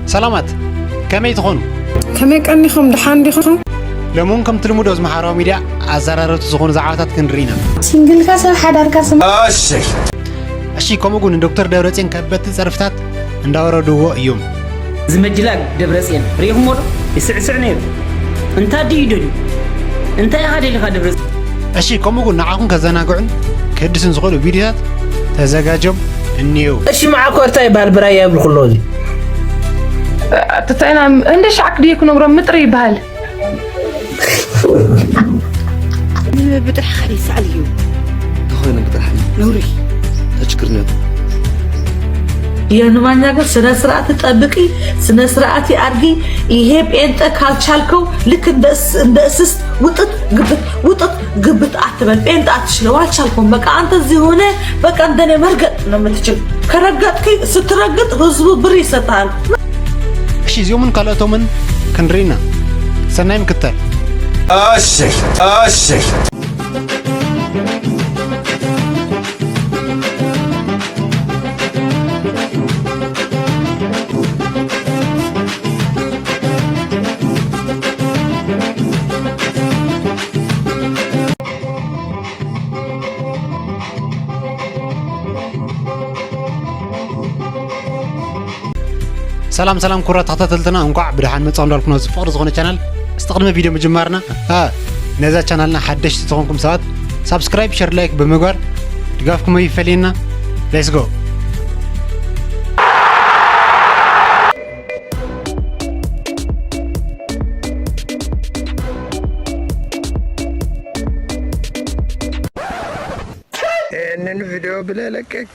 ሰላማት፣ ከመይ ትኾኑ? ከመይ ቀኒኹም? ደሓን ዲኹም? ሎሚ እውን ከምቲ ልሙድ ኣብዚ ማሕበራዊ ሚድያ ኣዘራረብቲ ዝኾኑ ዛዕባታት ክንርኢ ኢና። ሲንግልካ ሰብ ሓዳርካ ስም እሺ። እሺ፣ ከምኡ እውን ንዶክተር ደብረጽዮን ከበድቲ ጸርፍታት እንዳወረድዎ እዮም። እዚ መጅላግ ደብረጽዮን ርኢኹሞ ዶ? ይስዕስዕ ነይሩ። እንታይ ድዩ ደልዩ? እንታይ ኢኻ ደሊኻ ደብረጽዮን? እሺ፣ ከምኡ እውን ንዓኹም ከዘናግዑን ከድስን ዝኽእሉ ቪድዮታት ተዘጋጆም እኒየው። እሺ፣ መዓኮር እንታይ ይበሃል? ብራያ ይብል ኩሎ እዚ። ኣተታይና እንደ ሻዕክ ድየ ክነግሮም ምጥሪ ይበሃል። ንምብጥራሕ ኸሊእ ሰኣል እዩ። ተኾይኑ ብጥራሕ ነውሪ። ተችግር ነው። የንማኛ ግን ስነ ስርዓት ጠብቂ፣ ስነ ስርዓት አርጊ። ይሄ ጴንጠ ካልቻልከው ልክ እንደ እስ-፣ እንደ እስስት ውጥጥ ግብት፣ ውጥጥ ግብት አትበል። ጴንጠ አትችለው፣ አልቻልኩም። በቃ አንተ እዚህ ሆነ በቃ እንደኔ መርገጥ ነው የምትችል። ከረገጥክ፣ ስትረግጥ ህዝቡ ብር ይሰጣል። እሺ፣ እዚኦምን ካልኦቶምን ክንርኢና። ሰናይ ምክትታል። እሺ፣ እሺ። ሰላም ሰላም ክቡራት ተኸታተልትና፣ እንኳዕ ብደሓን መጻኹም እንዳልኩ ናብዚ ፍቕሪ ዝኾነ ቻናል። እስቲ ቅድሚ ቪድዮ ምጅማርና፣ አ፣ ነዛ ቻናልና ሓደሽቲ ዝኾንኩም ሰባት ሳብስክራይብ፣ ሸር፣ ላይክ ብምግባር ድጋፍኩም ኣይፈለየና። ሌትስ ጎ። ይህንን ቪዲዮ ብለህ ለቀቅ።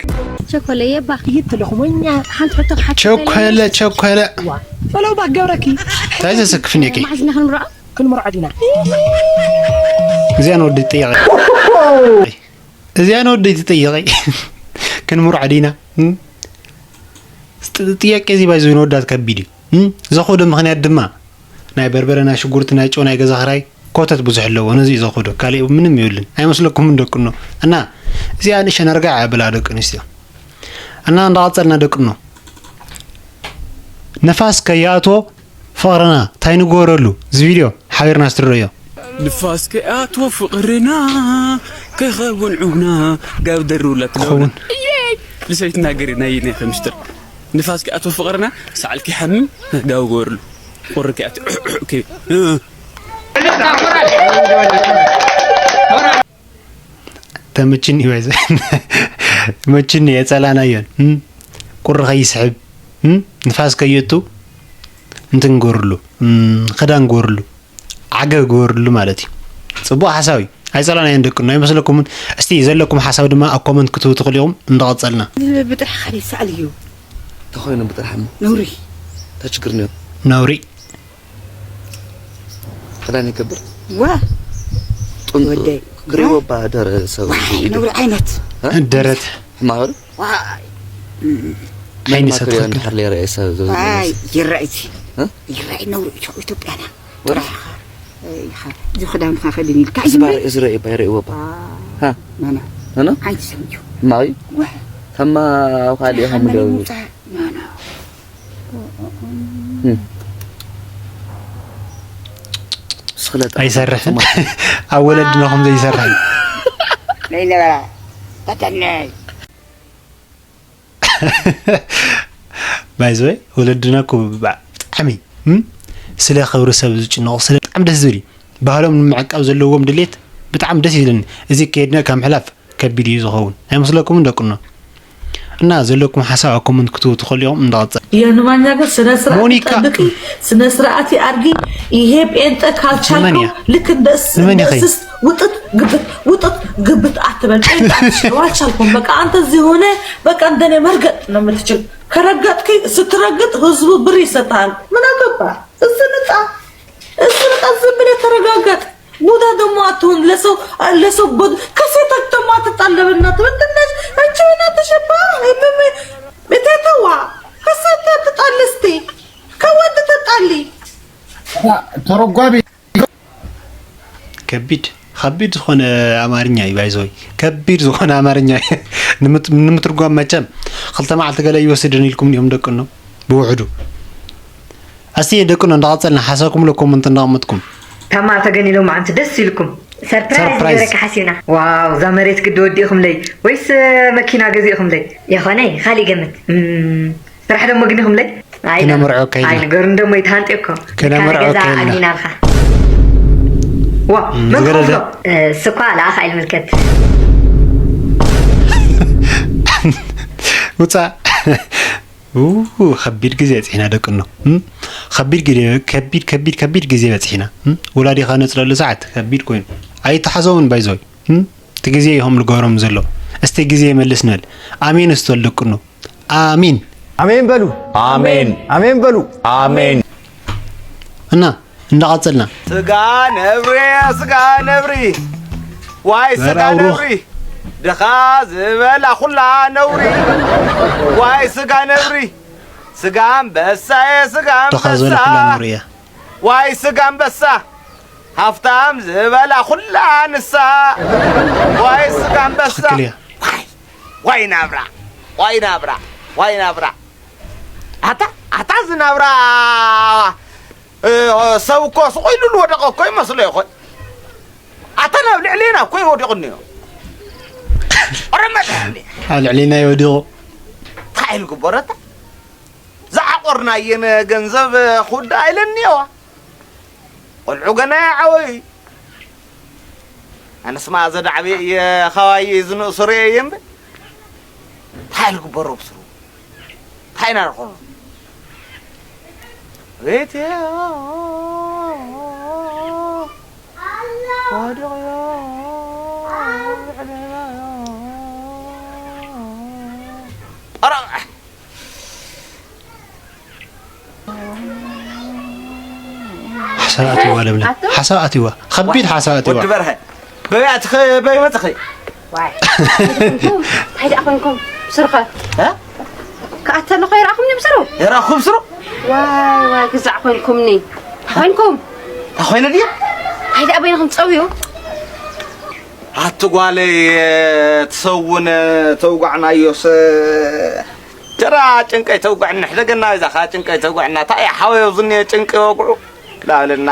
ቸኮለ የባ ክሂድ ተለኹሞኛ ሓንቲ ሕቶ ክሓትት ቸኮለ፣ ደለየ። ቸኮለ። ዋ፣ ፈለው ባክ ገብረኪ። እንታይ ዘሰክፍን የኪ? መዓዝ ኢና ክንምርዖ? ክንምርዖ ዲና? እዚኣ ንወዲ ትጥየቐ። እዚኣ ንወዲ ትጥየቐ። ክንምርዖ ዲና? እም? ጥያቄ እዚ ባይዘ ንወዳት ከቢድ እዩ። እም? ዘኾዶ ምኽንያት ድማ ናይ በርበረ፣ ናይ ሽጉርቲ፣ ናይ ጨው፣ ናይ ገዛ ክራይ ኮተት ብዙሕ ኣለዎ። ነዚ እዩ ዘኾዶ፣ ካሊእ ምንም የብሉን። ኣይመስለኩምን ደቅኖ? እና እዚኣ ንእሸ ነርጋዕ ኣበላ ደቂ ኣንስትዮ። እና እንዳቐጸልና ደቅኖ፣ ንፋስ ከይኣትዎ ፍቕርና ታይ ንግበረሉ? እዚ ቪድዮ ሓቢርና ስትርእዮ። ንፋስ ከይኣትዎ ፍቕርና ከይኸውን ዑና ጋብ ደርብላ ትኸውን። ትለውና። ልሰይ ትናገሪ ናይ ናይ ከምሽትር። ንፋስ ከይኣትዎ ፍቕርና ሰዓል ከይሓምም ጋብ ገበርሉ። ቁሪ ከይኣትዎ ኡሕ ኡሕ ከይ-፣ እ። ተመችኒ ይበዝ። መችኒ የጸላናዮን። እም? ቁሪ ከይስሕብ። እም? ንፋስ ከየቱ። እንትን ግበርሉ። እም፣ ክዳን ግበርሉ። ዓገብ ግበርሉ ማለት እዩ። ጽቡቕ ሓሳብ እዩ። ኣይጸላናዮን ደቅኖ ኣይመስለኩምን? እስቲ ዘለኩም ሓሳብ ድማ ኣብ ኮመንት ክትህቡ ትኽእሉ ኢኹም። እንዳቐጸልና። ብጥራሕ ኸሊእ ሰኣል እዩ። ተኾይኑ ብጥራሕ እሞ። ነውሪ። ተችግር ነው። ነውሪ። ክዳን ይገብር። ዋ። ጥንቱ ወደይ። ክሪዎ ዋ። ባ ደረ ሰብ ዋይ፣ ኢዱ። ነውሪ ዓይነት። እ? ደረት። ሕማሩ? ዋይ። ዓይኒ ማክሪዮ ሰትኽክል። እንድሕር ሌረ ሰብ ዝ-፣ ዋይ፣ ይረኣይ እቲ። እ? ይረኣይ ነውሪ ኢትዮ-፣ ኢትዮጵያና። ወረ? ጥራሕ ኢኻ። ኢኻ። እዚ ክዳንካ ከድን ኢልካ እዚ ዝመ-፣ ባር-፣ እዚ ረኢ፣ ባይ ረእዎ ባ። ዋ። ሃ? ናና። ናና? ዓይኒ ሰብ እዩ። ሕማዊ? ዋ። ተማ ኣብ ካልእ ኢኻ ሓመድ ምገቡ። ምውጻእ። ናና። እም። ብስክለጣ ኣይሰርሕን። ኣብ ወለድና ከም ዘይሰርሕን። ነይ ነበራ። ተተነይ። ባይዘወይ ወለድና እኮ ብጣዕሚ፣ እም? ስለ ክብሪ ሰብ ዝጭነቑ፣ ስለ ብጣዕሚ ደስ ዝብል እዩ። ባህሎም ንምዕቃብ ዘለዎም ድሌት ብጣዕሚ ደስ ይብለኒ። እዚ ከይድና ካብ ምሕላፍ ከቢድ እዩ ዝኸውን። ኣይመስለኩምን ደቅኖ? እና ዘለኩም ሓሳብ ኣብ ኮመንት ክትህቡ ትኽእሉ ኢኹም። እንዳቐጸል የንማኛ ግን ስነ ስርዓት ሞኒካ። ጠብቂ፣ ስነ ስርዓት ኣርጊ። ይሄ ጴንጠ ካልቻልከው መን እያ? ልክ እንደ እስ-፣ መን እንደ ኢኺ? እስስት ውጥጥ ግብት፣ ውጥጥ ግብት አትበል። ጴንጠ አትችለው፣ አልቻልኩም። በቃ አንተ እዚህ ሆነ በቃ እንደኔ መርገጥ ነው የምትችል። ከረገጥክ ስትረግጥ ህዝቡ ብር ይሰጣል። ምን አገባ? እዚህ ንጻ፣ እዚህ ንጻ፣ ዝም ብለህ ተረጋገጥ። ቡዳ ደግሞ አትሁን። ለሰው፣ ለሰው ቦ-፣ ከሴቶች ደግሞ አትጣለብና ትበትነሽ። አንቺ ምን አትሸባ? ምም-፣ ቤቴተዋ ከሴት አትጣል እስቲ። ከወንድ ተጣሊ። ተረጓሚ። ከቢድ፣ ከቢድ ዝኾነ ኣማርኛ እዩ፣ ባይዘወይ። ከቢድ ዝኾነ ኣማርኛ እዩ። ንምት-፣ ንምትርጓም መቸም ክልተ መዓልቲ ገለ ይወስድን ኢልኩም እዮም ደቅኖ፣ ብውሕዱ። እስቲ ደቅኖ እንዳቐጸልና ሓሳብኩም ሎ ኮመንት እንዳቐመጥኩም። ታማ ተገኒ ሎማዓንቲ ደስ ኢልኩም። ሰርፕራይዝ ሰርፕራይዝ። ገይረካ ሓሲብና። ዋው እዛ መሬት ግዲ ወዲእኹምለይ ወይስ መኪና ገዚእኹምለይ? የኾነ ካሊእ ገምት። እም፣ ስራሕ ደሞ ግኒኹምለይ? ኣይነ- ክነምርዖ ከይድና። ኣይንገሩን ደሞ ይትሃንጥዮ እኮ። ክነምርዖ ገዛ ከይድና። ኣዕሊና ኣልካ። ዋ እም፣ መን ዝገደደ? ክኸፍሎ? እሱ እኳ ለኣኻ ኣይልምልከት። ውፃእ ኡ፣ ከቢድ ግዜ በፂሕና ደቂ ኣኖ። እም? ከቢድ ግዜ፣ ከቢድ፣ ከቢድ፣ ከቢድ ግዜ በፂሕና። እም? ወላዲኻ ነፅለሉ ሰዓት ከቢድ ኮይኑ። ኣይተሓዞምን ባይዞይ። እም? እቲ ግዜ ኢኹም ልገብሮም ዘሎ። እስቲ ግዜ ይመልስ ንበል። ኣሜን እስቲ በሉ ደቂ ኣኖ። ኣሚን። ኣሜን በሉ። ኣሜን። ኣሜን በሉ። ኣሜን። እና እንዳቐጸልና ስጋ ነብሪ ስጋ ነብሪ ዋይ ስጋ ዘራውሮ። ነብሪ ድኻ ዝበላ ኩላ ነውሪ ዋይ ስጋ ነብሪ ስጋ ኣንበሳ ስጋ ድኻ ኣንበሳ ዝበላ ኩላ ነውሪ እያ። ዋይ ስጋ ኣንበሳ ሃፍታም ዝበላ ኩላ ንሳ ዋይ ስጋ ኣንበሳ ትኽክል እያ። ዋይ ዋይ ናብራ ዋይ ናብራ ዋይ ናብራ ኣታ ኣታ ዝናብራ እ፣ ሰብ እኮ ስቕ ኢሉ ዝወደቐ እኮ ይመስሎ ይኾን። ኣታ ናብ ልዕሌና እኮ ይወዲቑ እኒኦ። ኦረ መድሓኒ ኣብ ልዕሊና ይወዲቑ። እንታይ ኢሉ ግበረታ? ዝዓቆርናየን ገንዘብ ኩዳ ኢለን እኒኦዋ። ቆልዑ ገና ይዓበዩ። ኣነስማ ዘዳዕበየ እየ፣ ኻባየይ ዝንእሱ ርእየ እየ እምበር። እንታይ ኢሉ ግበሮ ብስሩ? እንታይ ኢና ንኾኖ? ቤት ወዲቕዮ። ኧረ፣ ሓሳብ ኣትዋ ለምለም። ሓሳብ ኣትዋ። ከቢድ ሓሳብ ኣትዋ። ወዲ በርሀ። በይ ኣትኸ፣ በይ መጽኸ። ዋይ እንታይ ደኣ ኮይንኩም ስሩኸ እ? ክኣተ ኣለኹ ይረኣኹምኒ ብስሩ የራኹም ስሩ። ዋይ ዋይ ግዛዕ ኮይንኩምኒ ኮይንኩም ታኾይነ ድየ? እንታይ ደኣ በይንኹም ትጸውዩ ኣቲ ጓለይ ትሰውን ተውጓዕናዮስ ጀራ ጭንቀይ ተውጓዕኒ ሕደገና እዛ ኸዓ ጭንቀይ ተውጓዕና እንታይ እያ ሓወዮ ዝንየ ጭንቂ ወግዑ ላበለና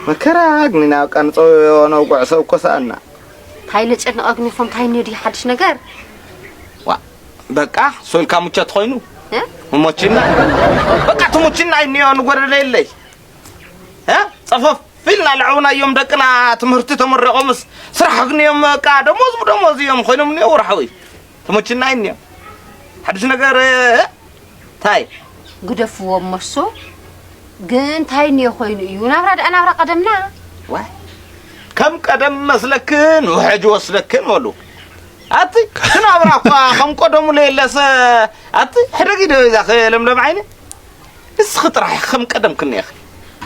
መከራ ግኒና በቃ ንፀውዮ ነውጉዕ ሰብ ኮሰኣና እንታይ ልጨንቐ ግን ኢኹም እንታይ እኒኦ ድዩ ሓድሽ ነገር ዋ በቃ ሶልካ ሙቸት ኮይኑ ሞችና በቃ ትሙችና እኒኦ ንጎደለ የለይ እ? ፀፈፍ ኢልና ለዐውናዮም ደቅና ትምህርቲ ተመረቆምስ ስራሕ ግንዮም በቃ ደሞዝ ብደሞዝ እዮም ኮይኖም እኒኦ ወርሓዊ ተመችና እኒኦ ሓድሽ ነገር እ? ታይ ግደፍዎ እሞ እሱ ግን እንታይ እኒኦ ኮይኑ እዩ ናብራ ደኣ ናብራ ቀደምና ዋይ ከም ቀደም መስለክን ውሕጅ ወስደክን በሉ ኣቲ እቲ ናብራ እኳ ከም ቀደሙ ለየለሰ ኣቲ ሕደጊ ዶ እዛ ለምለም ዓይኒ ንስኺ ጥራሕ ከም ቀደም ክኒኤኺ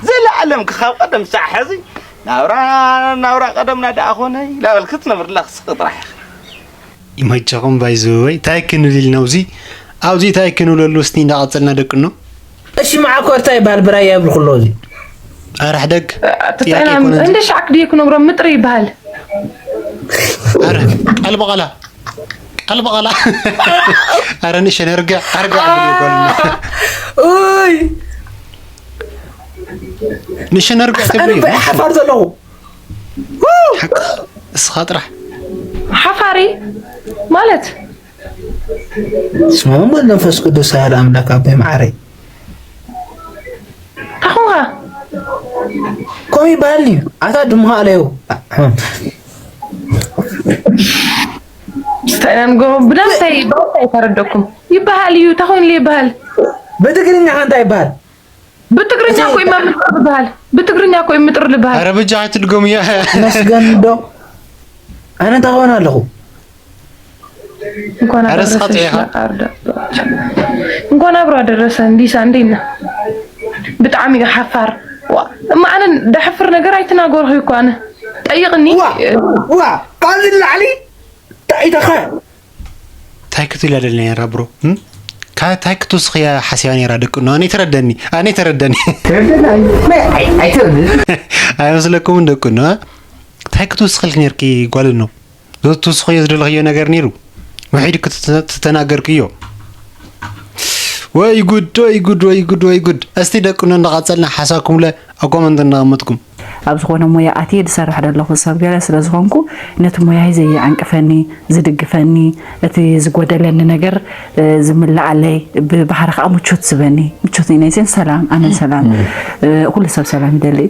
ዘለኣለም ክኻብ ቀደም ሳዕ ሕዚ ናብራ ናብራ ቀደምና ደኣ ኾነ ኢላበልኪ ትነብርላ ክስኺ ጥራሕ ኢኺ ይመቸኹም ባይዘወይ እንታይ ክንብል ኢልና ኣብዚ ኣብዚ እንታይ ክንብለሉ እስቲ እንዳቐጸልና ደቅኖ እሺ መዓኮር እንታይ ይበሃል ብራያ ይብልኩ ኣለዉ እዚ ኣረ ሕደግ ትጥዕና እንደ ሻዕክ ድየ ክነግሮም ምጥሪ ይበሃል ኣረ ቃል በቓላ ቃል በቓላ ኣረ ንሸነ ርግዕ ኣርግዕ ይበልና ኡይ ንሸነ ርግዕ ኣነ ትብሉ እንታይ ሓፋር ዘለኹ እስኻ ጥራሕ ሓፋሪ ማለት ስመ መንፈስ ቅዱስ ኣህል ኣምላክ ኣቦይ መዓረይ ታኹንኻ ከምኡ ይበሃል እዩ ኣታ ድምሃ ኣለዩ ስታይና ንገሮም ብዳንታይ ብዳንታይ ተረደኩም ይበሃል እዩ ታኾይንሉ ይበሃል ብትግርኛ ከ እንታይ ይበሃል ብትግርኛ እኮ እዩ መምጥር ዝበሃል ብትግርኛ እኮ እዩ ምጥር ዝበሃል ኣረ በጃ ኣይትድገሙ እያ መስገን ዶ ኣነ እንታይ ክኾን ኣለኹ እንኳን ኣረ እስኻ ኣደረሰሽ ጥዒኻ። ኣርዳ እንኳን ኣብሮ ኣደረሰ እንዲሳ እንዴና ብጣዕሚ እዩ ሓፋር ዋ፣ እማ ኣነ ደሕፍር ነገር ኣይትናገርኹ እኮ ኣነ ጠይቕኒ ዋ ዋ ካብዚ ንላዕሊ እንታይ ኢተኸ እንታይ ክትብል እያ ደለና ነራ ብሮ እም? ካ- እንታይ ክትውስኽ እያ ሓሲባ ነራ ደቂ ኖ ኣነ ተረደኒ ኣነ ተረደኒ ትረድእ ኣይትረድእ ኣይመስለኩምን ደቂ ኖ እንታይ ክትውስኽልክ ነርኪ ጓል ኖ ትውስኽዮ ዝደለኽዮ ነገር ነይሩ ውሒድ ክትተናገርክዮ ወይ ጉድ፣ ወይ ጉድ፣ ወይ ጉድ፣ ወይ ጉድ። እስቲ ደቅኖ እንዳቐጸልና ሓሳብኩምለ ኣብ ኮመንት እንዳቐመጥኩም። ኣብ ዝኾነ ሞያ ኣትየ ዝሰርሕ ዘለኹ ሰብ ገለ ስለ ዝኾንኩ፣ ነቲ ሞያይ ዘየዕንቅፈኒ፣ ዝድግፈኒ፣ እቲ ዝጎደለኒ ነገር፣ እ፣ ዝምልኣለይ፣ ብባህሪ ከኣ ምቾት ዝህበኒ፣ ምቾት ኢነይሴን ሰላም፣ ኣነ ሰላም፣ እ፣ ኩሉ ሰብ ሰላም ይደሊ።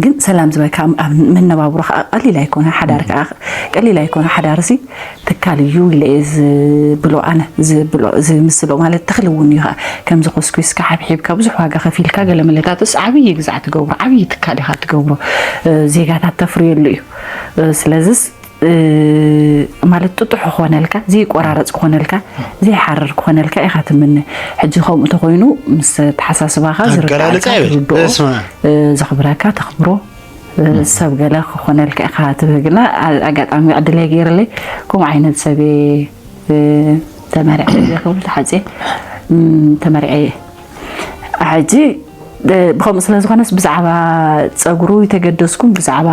ግን ሰላም ዝበካ ኣብ መነባብሮ ከኣ ቀሊል ኣይኮነ፣ ሓዳር ከኣ ቀሊል ኣይኮነ። ሓዳርሲ ትካል እዩ ኢለ እየ ዝብሎ ኣነ፣ ዝብሎ፣ ዝምስሎ ማለት ተኽሊ እውን እዩ ከኣ። ከምዚ ኮስኩስካ፣ ሓብሒብካ፣ ብዙሕ ዋጋ ከፊልካ ገለ መለታትስ ዓብዪ ግዛዕ ትገብሮ፣ ዓብዪ ትካል ኢኻ ትገብሮ። እ፣ ዜጋታት ተፍርየሉ እዩ። እ፣ ስለዝስ፣ እ፣ ማለት ጥጡሕ ክኾነልካ፣ ዘይቆራረጽ ክኾነልካ፣ ዘይሓርር ክኾነልካ ኢኻ ትምነ። ሕጂ ከምኡ እንተኾይኑ ምስ ኣተሓሳስባኻ ዝርድኣካ፣ ኣገላልጻ ይብል። ዝርድኦ፣ እስማ። እ፣ ዘኽብረካ፣ ተኽብሮ፣ እ፣ ሰብ ገለ ክኾነልካ ኢኻ ትብህግና። ኣ-፣ ኣጋጣሚ ዕድለይ ገይርለይ ከምኡ ዓይነት ሰብ እየ፣ እ፣ ተመርዐ እየ ክብል ተሓጽየ፣ እም፣ ተመርዐ እየ። ሕጂ፣ እ፣ ብኸምኡ ስለ ዝኾነስ ብዛዕባ ጸጉሩ ይተገደስኩም፣ ብዛዕባ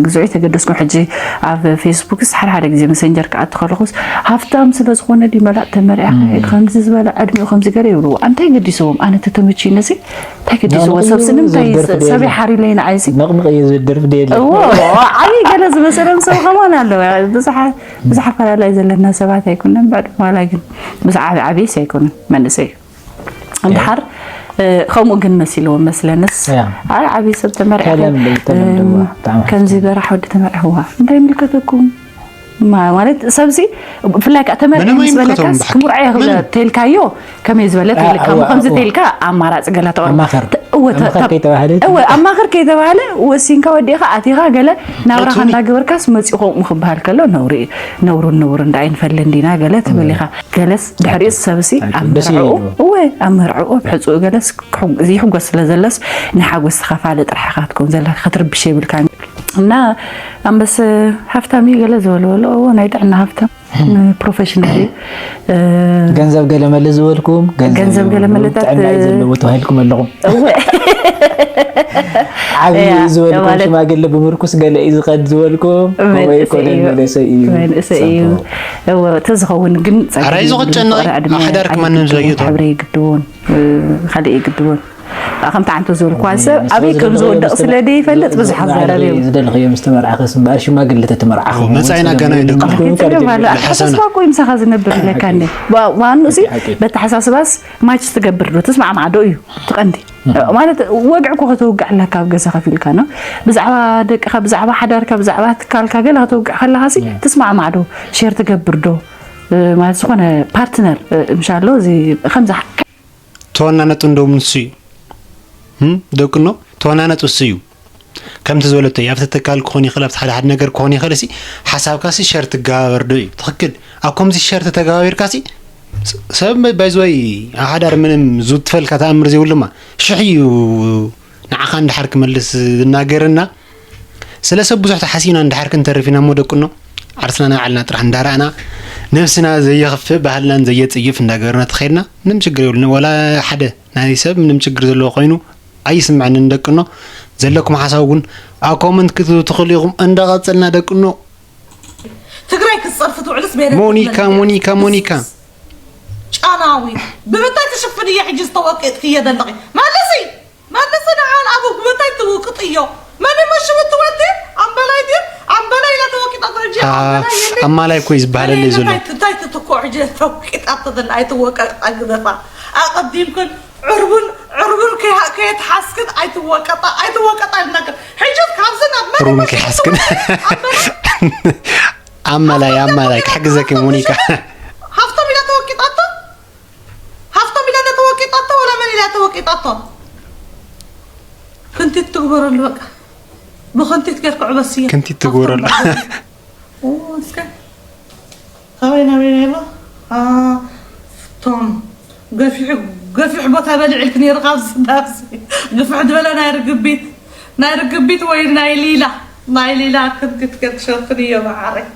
ግዝዑ ይተገደስኩም። ሕጂ ኣብ ፌስቡክስ ሓደ ሓደ ግዜ መሰንጀር ክኣቱ ከለኹስ ሃፍታም ስለ ዝኾነ ድዩ መላእ ተመርዕኻ፣ እም። ከምዚ ዝበለ ዕድሚኡ ከምዚ ገለ ይብልዎ። ኣንታይ ገዲስዎም? ኣነ ተተመችዩነሲ እንታይ ገዲስዎ? ንዕኡ ሰብሲ ንምንታይ ዝደርፍ ሰብ ድየ? ይሓር ኢለይ ንዓይሲ? ነቕንቕ እየ ዝብል ደርፊ ድየ? እዎ፣ ዓብዪ ገለ ዝመሰሎም ሰብ ከማን ኣለዉ። ብዙሓ-፣ ብዙሕ ኣፈላላይ ዘለና ሰባት ኣይኮነን፣ ብዕድመ ዋላ ግን ምስ ዓብ-፣ ዓብይስ ኣይኮነን፣ መንእሰይ እዩ። እንድሓር፣ እ፣ ከምኡ ግን መሲልዎ መስለንስ። ያ። ኣይ፣ ዓብዪ ሰብ ተመርዒኺ፣ ተለምደ፣ ተለምደ፣ እም፣ ዋ፣ ብጣዕሚ ከምዚ ሓፍቲ። በራሕ ወዲ ተመርዕዋ። እንታይ ይምልከተኩም? ማ-፣ ማለት ሰብሲ፣ ብፍላይ ከኣ ተመርዒ ምንም ምስ ኣይምልከቶም በለካስ፣ ብሓቂ። ክምርዖ እየ ክብለ ምንም። ተልካዮ፣ ከመይ ዝበለ አ፣ ተልካ፣ እወ፣ እሞ ከምዚ እወ። ተልካ ኣማራጺ ገለ ተቕርብ። ኣማኸር። ተ-፣ እወ፣ ተ-፣ ኣማኸር ከይተባህለ? እወ፣ ኣማኸር ከይተባህለ፣ ወሲንካ ወዲእኻ ኣቲኻ ገለ ናብራኻ ኣቱኒ። እንዳገበርካስ መጺኡ ከምኡ ክበሃል ከሎ ነውሪ እዩ። ነውሩን ነውርን ደኣ ኣይንፈልን ዲና፣ ገለ ትብል እወ። ኢኻ። ገለስ ድሕሪኡስ ሰብሲ ኣብ ደስ መርዕኡ፣ ይብሎ። እወ፣ ኣብ መርዕኡ ኣብ ሕጹኡ ገለስ ክሕጉ-፣ ይሕጎስ ስለ ዘሎስ ናይ ሓጎስ ተኻፋሊ ጥራሕ ኢኻ ክትከውን ዘለካ፣ ክትርብሽ የብልካን። እና ኣንበስ ሃፍታም እዩ ገለ ዝበሉ ኣለዉ። እወ፣ ናይ ጥዕና ሃፍታም፣ ፕሮፌሽናል እዩ። እ፣ ገንዘብ ገለ መለ ዝበልኩም፣ ገንዘብ ገንዘብ ገለ የብሉን፣ መለታት፣ ጥዕና እዩ እ፣ ዘለዎ ተባሂልኩም ኣለኹም። እወ። ዓብዪ ያ፣ እዩ ዝበልኩም፣ ማለት ሽማግለ ብምርኩስ ገለ እዩ ዝኸድ ዝበልኩም፣ መንእሰይ ከምኡ ኣይኮነን፣ እዩ። መንእሰይ እዩ። መንእሰይ እዩ። ጽቡቕ። እወ፣ ተዝኸውን ግን ጸገም ኣራይ የብሉን። ዝቕጨነቕ ፍቕሪ ዕድመ ሓዳርክ ማንም ኣይግድን፣ ዘየእቶ። ሕብሪ ይግድዎን፣ እ፣ ካልእ ይግድዎን። ከምቲ ዓንቶ ዝበልኩዋ እዚ ሰብ ኣበይ ከም ዝወደቕ ስለ ዘይፈልጥ ብዙሕ ኣዛረብ እዩ። ዝደለኽዮ ምስ ተመርዓኸስ እምበኣር ሽማግለ ተተመርዓኹ መጻኢና ገና እዩ ደቂ። ኣተሓሳስባ እኮ እዩ ምሳኻ ዝነብር ኢለካ እንዴ። ዋ-፣ ዋንኡ ሲ ሓቂ፣ ሓቂ። በተሓሳስባስ ማች ትገብር ዶ? ትስማዕማዕ ዶ እዩ ትቐንዲ። ማለት ወግዒ እኮ ከተውግዕ ኣለካ ኣብ ገዛ ከፊልካ ነው። ብዛዕባ ደቅኻ፣ ብዛዕባ ሓዳርካ፣ ብዛዕባ ትካልካ ገለ ከተውግዕ ከለኻ ሲ ትስማዕማዕ ዶ? ሼር ትገብር ዶ? ማለት ዝኾነ ፓርትነር፣ ምሻሎ እዚ ከምዚ ተዋናነጡ እንደውም ንሱ እዩ። እም፣ ደቅኖ ተዋናነጡ እሱ እዩ። ከምቲ ዝበለቶ እዩ፣ ኣብቲ ትካል ክኾን ይኽእል፣ ኣብቲ ሓደ ሓደ ነገር ክኾን ይኽእል፣ እሲ ሓሳብካ ሲ ሸር ትገባበር ዶ እዩ? ትኽክል። ኣብ ከምዚ ሸር ተተገባቢርካ ሲ ስ-፣ ሰብ ባይዝወይ ኣብ ሓዳር ምንም ዝውትፈልካ ተኣምር ዘይብሉማ ሽሕ እዩ ንዓኻ እንድሓር ክመልስ ዝናገርና። ስለ ሰብ ብዙሕ ተሓሲብና እንድሓር ክንተርፍ ኢና እሞ ደቅኖ፣ ዓርስና ንባዕልና ጥራሕ እንዳረኣና፣ ነብስና ዘየኽፍእ ባህልናን ዘየጽይፍ እንዳገበርና ተኸይድና፣ ምንም ችግር የብሉን። ወላ ሓደ ናይ ሰብ ምንም ችግር ዘለዎ ኮይኑ ኣይስምዐንን ደቅኖ። ዘለኩም ሓሳብ እውን ኣብ ኮመንት ክትህቡ ትኽእሉ ኢኹም። እንዳቐጸልና ደቅኖ። ትግራይ ክትጸርፊ ትውዕልስ ቤት ሞኒካ፣ ትመልስ። ሞኒካ፣ ሞኒካ። ጫናዊ። ብምንታይ ትሽፍንዮ ሕጂ ዝተወቅጥክዮ ዘለኺ? መልሲ! መልሲ ንዓል ኣብ ጉበታይ ትውቅጥዮ። መን መሽቡ ትወልዲ? ኣምበላይ ድዩ? ኣምበላይ ኢላ ተወቂጣቶ ሕጂ፣ ኣ-፣ ኣምበላይ የለይ። ኣማላይ እኮ እዩ ዝበሃል መን ዘሎ። እንታይ፣ እንታይ ትትኮ ሕጂ ተወቂጣቶ ዘላ ኣይትወቀጣ ግደፋ። ኣቐዲምክን ዕርቡን፣ ዕርቡን ከይሃ-፣ ከየትሓዝክን ኣይትወቀጣ፣ ኣይትወቀጣ ኢልናክን። ሕጂ ካብዚ ናብ መን ዕርቡን መሽቡ ከይሓዝክን። ትወልዲ? ኣምበላይ? ኣማላይ፣ ኣማላይ፣ ክሕግዘኪ ሞኒካ። ሃፍቶም ኢላ ተወቂጣቶ? ሃፍቶም ኢላ ዶ ተወቂጣቶ ወላ መን ኢላ ተወቂጣቶ? ክንቲት ትግበረሉ በቃ። ብኽንቲት ጌርኩ ዕበስዮ። ክንቲት ትግበረሉ። ሃፍቶም በቃ። ኡ፣ እስከ። ካበይ ናበይ ናይሎ? ሃፍቶም። ገፊሑ፣ ገፊሕ ቦታ በሊዕልክ ነይሩ ካብዚ ናብዚ። ግፍሕ ዝበለ ናይ ርግቢት፣ ናይ ርግቢት ወይ ናይ ሊላ፣ ናይ ሊላ ክንቲት ጌርክ ሸፍንዮ መዓረይ።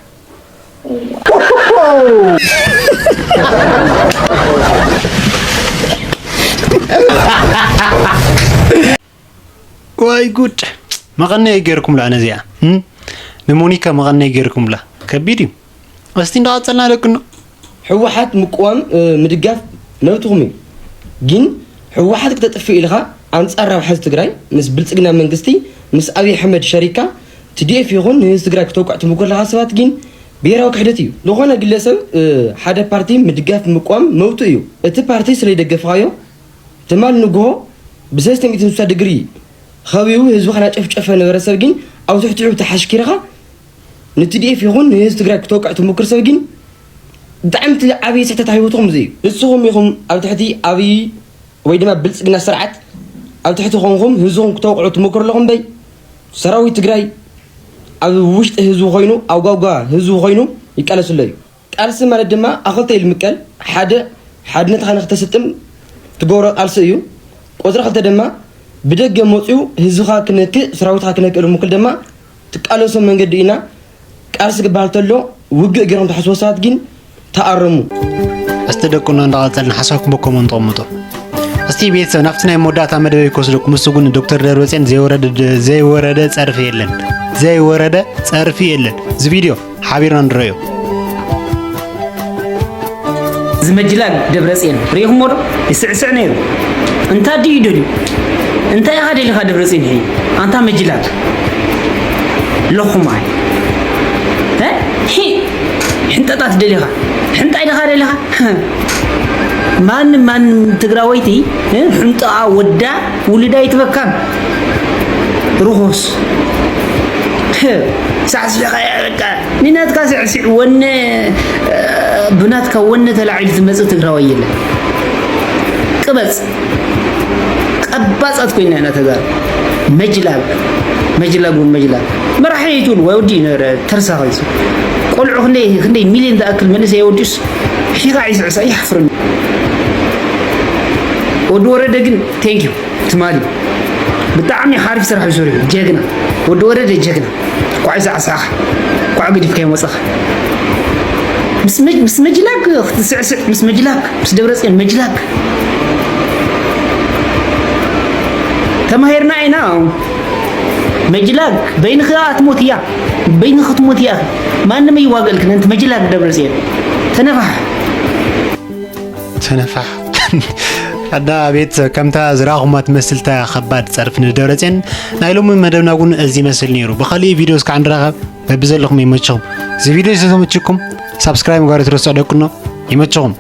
ወይ ጉድ! መቐነይ ገይርኩምላ ነዚኣ፣ እም? ንሞኒካ መቐነይ ገይርኩምላ። ከቢድ እዩ። እስቲ እንዳቐጸልና ደቅኖ። ህወሓት ምቅዋም፣ እ፣ ምድጋፍ መብትኹም እዩ። ግን ህወሓት ክተጥፍእ ኢልኻ ኣንጻር ረብሓ ህዝቢ ትግራይ ምስ ብልጽግና መንግስቲ ምስ ኣብይ ኣሕመድ ሸሪካ ቲዲኤፍ ይኹን ንህዝቢ ትግራይ ክተውቅዕ ትምኩር ለኻ ሰባት ግን ብሄራዊ ክሕደት እዩ። ዝኾነ ግለሰብ ሓደ ፓርቲ ምድጋፍ ምቋም መውቱ እዩ። እቲ ፓርቲ ስለ ይደገፍኻዮ ትማል ንግሆ ብሰለስተ ሚእቲ ስሳ ድግሪ ኸቢቡ ህዝቢ ከናጨፍጨፈ ነበረ ሰብ ግን ኣብ ትሕትኡ ተሓሽኪርኻ ንቲዲኤፍ ይኹን ንህዝቢ ትግራይ ክተውቅዕ ትምኩር ሰብ ግን ብጣዕሚ እቲ ዓብዪ ስሕተት ኣብ ህይወትኹም እዚ እዩ። ንስኹም ኢኹም ኣብ ትሕቲ ኣብዪ ወይ ድማ ብልፅግና ስርዓት ኣብ ትሕቲ ኮንኹም ህዝብኹም ክተውቅዑ ትምኩር ኣለኹም እምበይ ሰራዊት ትግራይ ኣብ ውሽጢ ህዝቡ ኮይኑ ኣብ ጓጓ ህዝቡ ኮይኑ ይቃለስ ኣሎ እዩ። ቃልሲ ማለት ድማ ኣብ ክልተ ይልምቀል። ሓደ ሓድነትኻ ንክተስጥም ትገብሮ ቃልሲ እዩ። ቁፅሪ ክልተ ድማ ብደገ መፅዩ ህዝብኻ ክነክእ ሰራዊትኻ ክነክእ ልምክል ድማ ትቃለሶ መንገዲ ኢና። ቃልሲ ክበሃል ተሎ ውግእ ገይሮም ትሓስቦ ሰባት ግን ተኣረሙ። እስቲ ደቁና እንዳቐጸልና ሓሳብኩም በኮመንት ተቐምጡ። እስቲ ቤተሰብ ናብቲ ናይ መወዳእታ መደበይ ክወስደኩም። እሱ ግን ዶክተር ደብረጽዮን ዘይወረደ ዘይወረደ ጸርፊ የለን። ዘይወረደ ጸርፊ የለን። እዚ ቪድዮ ሓቢርና ንረዮ። እዚ መጅላግ ደብረጽዮን ርኢኹሞ ዶ? ይስዕስዕ ነይሩ። እንታይ ድዩ ደልዩ? እንታይ ኢኻ ደሊኻ ደብረጽዮን? ይሄ ኣንታ መጅላግ ለኹማይ እ? ሒ ሕንጠጣት ደሊኻ ሕንጣይ ዲኻ ደሊኻ? ማንም ማንም ትግራወይቲ እ? ሕንጠኣ ወዳ ውልዳ ኣይትበካን። ርኹስ ሳዕሲዕኻ በቃ ንናትካ ስዕሲዕ ወነ ብናትካ ወነ ተላዒሉ ዝመፅእ ትግራዋይ የለን። ቅበፅ ቀባፃት ኮይና ኢና ተጋሩ። መጅላግ መጅላግ እውን መጅላግ መራሒ ይትብል ወይ ወዲ ነበረ ተርሳ ኸይሱ ቆልዑ ክንደይ ክንደይ ሚሊዮን ዝኣክል መንእሰይ የወዲስ ሒኻ ይስዕሳ ይሓፍርኒ። ወዲ ወረደ ግን ቴንኪዩ ትማሊ ብጣዕሚ ሓሪፍ ስራሕ እዩ ሰሪሑ። ጀግና ወዲ ወረደ ጀግና። ኳዕ ይስዕሳኻ ኳዕ ገዲፍካ ይመፅኻ። ምስ መጅ- ምስ መጅላግ ክትስዕስዕ ምስ መጅላግ ምስ ደብረፅዮን መጅላግ ተማሂርና ኢና። መጅላግ በይንኻ ትሞት እያ። በይንኻ ትሞት እያ። ማንም ይዋገልክ ነንቲ መጅላግ ደብረፅዮን ተነፋሕ። ተነፋሕ ኣዳ ቤት ከምታ ዝረኣኹማ ትመስል እታ ከባድ ጸርፊ ንደብረጽዮን። ናይ ሎሚ መደብና እውን እዚ ይመስል ነይሩ። ብኻሊእ ቪድዮ እስካዕ ንራኸብ። በብዘለኹም ይመችኹም። እዚ ቪድዮ ዝተመችኩም ሳብስክራይብ ምግባር ኣይትረስዑ ደቅኖ። ይመችኹም።